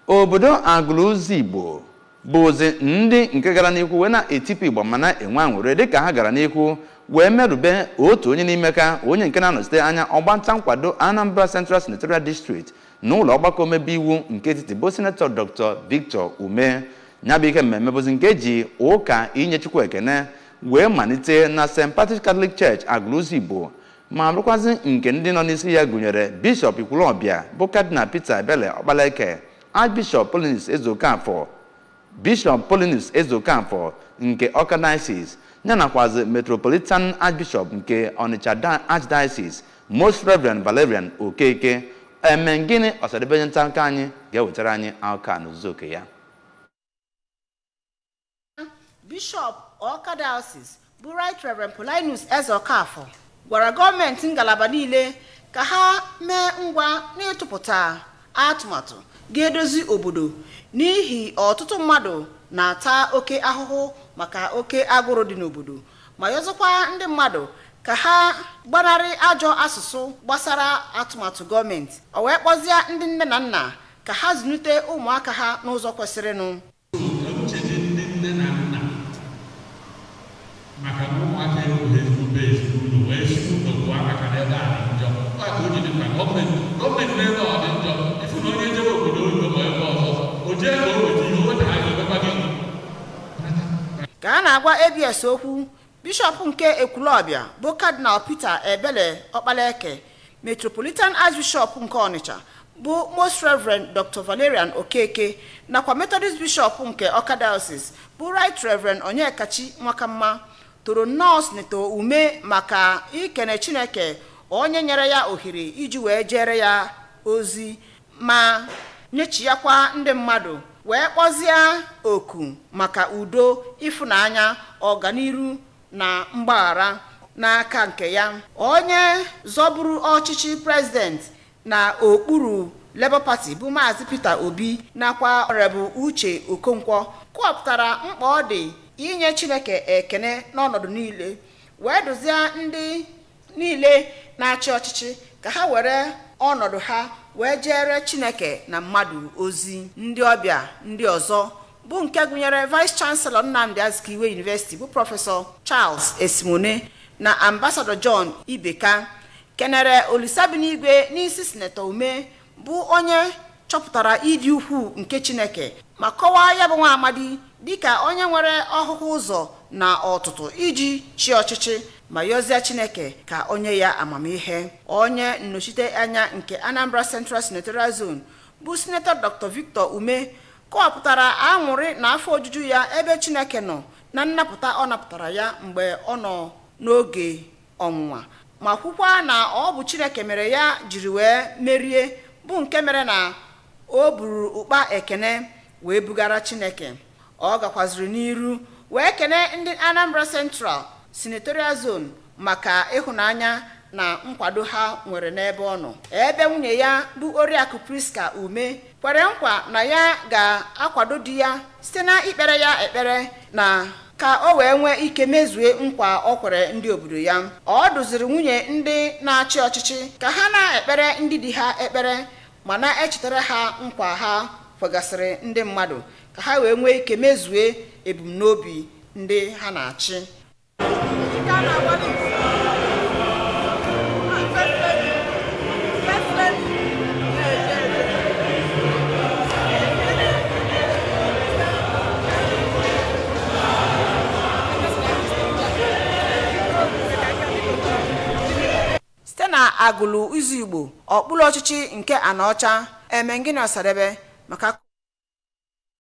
Obodo Agụlụzigbo bụzi ndị nke gara n'ihu wee na-etipụ igba ma na-enwe aṅụrị dịka ha gara n'ihu wee merube otu onye n'ime ka onye nke na-anọchite anya ọgbanta nkwado Anambra Central Senatorial District n'ụlọ ọgbakọ omebe iwu nke etiti bụ Sinetọ Dr. Victor Ume. Ya bụ ihe mmemme bụzi nke eji ụka inye Chukwu ekene wee malite na St. Patrick's Catholic Church Agụlụzigbo, ma bụrụkwazị nke ndị nọ n'isi ya gụnyere Bishọp Ikwulobia bụ Cardinal Peter Ebele Okpalaeke, Archbishop Paulinus Ezeokafor, Bishop Paulinus Ezeokafor nke Awka Diocese, ya nakwazi Metropolitan Archbishop nke Onitsha Archdiocese Most Reverend Valerian Okeke. Emengini Ọsadebe nta aka anyị ga-ewetara anyị aka n'ozuzu oke ya. Bishọp Awka Diocese bụ Right Reverend Paulinus Ezeokafor gwara gọọmenti ngalaba niile ka ha mee ngwa n'ịtụpụta atụmatụ ga-edozi obodo n'ihi ọtụtụ mmadụ na-ata oke ahụhụ maka oke agụrụ dị n'obodo, ma yọzọkwa ndị mmadụ ka ha gbanarị ajọ asụsụ gbasara atụmatụ gọọmenti. O wee kpọzie ndị nne na nna ka ha zụlite ụmụaka ha n'ụzọ kwesịrịnụ. Uche dị ndị nne na nna maka na ụmụaka enweghị ezigbo base n'ụlọ wee si ụlọ pụọ maka na ebe a dị njọ. Ọ ka o ji dị mkpa gọọmenti n'ebe ọ dị njọ ịfụ na onye jebe obodo oyibo ma ebe ọzọ o jee ka o weta ihe o wetara ya omekwa gịnị. Ka a na-agwa ABS okwu, Bishọp nke Ekwulobia bụ Cardinal Peter Ebele Okpalaeke, Metropolitan Archbishop nke Onitsha bụ Most Reverend Dr. Valerian Okeke, nakwa Methodist Bishop nke Awka Diocese bụ Right Reverend Onyekachi Nwakamma toro nnọọ Sinetọ Ume maka ikene Chineke onye nyere ya ohere iji wee jere ya ozi ma nyechiyakwa ndị mmadụ, wee kpọzie oku maka udo, ịfụnanya, ọganiru na mgbaghara. N'aka nke ya, onye zọburu ọchịchị prezident na okpuru Labour Party bụ Maazị Peter Obi nakwa Honorable Uche Okonkwo kọwapụtara mkpa ọ dị inye Chineke ekene n'ọnọdụ niile, wee duzie ndị niile na-achị ọchịchị ka ha were ọnọdụ ha wee jere Chineke na mmadụ ozi. Ndị ọbịa ndị ọzọ bụ nke gụnyere Vice Chancellor Nnamdi Azikiwe University bụ Prọfesọ Charles Esimone na Ambassador John Ibeka kenere Olisabinigwe n'isi Sinetọ Ume bụ onye chọpụtara ịdị ukwuu nke Chineke ma kọwaa ya bụ nwa amadi dịka onye nwere ọhụhụ ụzọ na ọtụtụ iji chi ọchịchị, ma yọzie Chineke ka onye ya amamihe. Onye nnọchite anya nke Anambra Central Senatorial Zone bụ Sinetọ Dr. Victor Ume kọwapụtara aṅụrị na afọ ojuju ya ebe Chineke nọ na nnapụta ọ napụtara ya mgbe ọ nọ n'oge ọnwụnwa, ma kwukwa na ọ bụ Chineke mere ya jiri wee merie, bụ nke mere na o buru ụkpa ekene wee bugara Chineke. Ọ gakwaziri n'iru wee kene ndị Anambra Central Senatorial Zone maka ịhụnanya na nkwado ha nwere n'ebe ọ nọ, ebe nwunye ya bụ Oriakụ Priska Ume kwere nkwa na ya ga-akwado di ya site na ikpere ya ekpere na ka o wee nwee ike mezue nkwa ọ kwere ndị obodo ya. Ọ duziri nwunye ndị na-achị ọchịchị ka ha na-ekpere ndị di ha ekpere ma na-echetara ha nkwa ha kwegasịrị ndị mmadụ ka ha wee nwee ike mezue ebumnobi ndị ha na-achị. Site na Agụlụ Izugbo, okpuru ọchịchị nke Anaọcha, Emengini Ọsadebe maka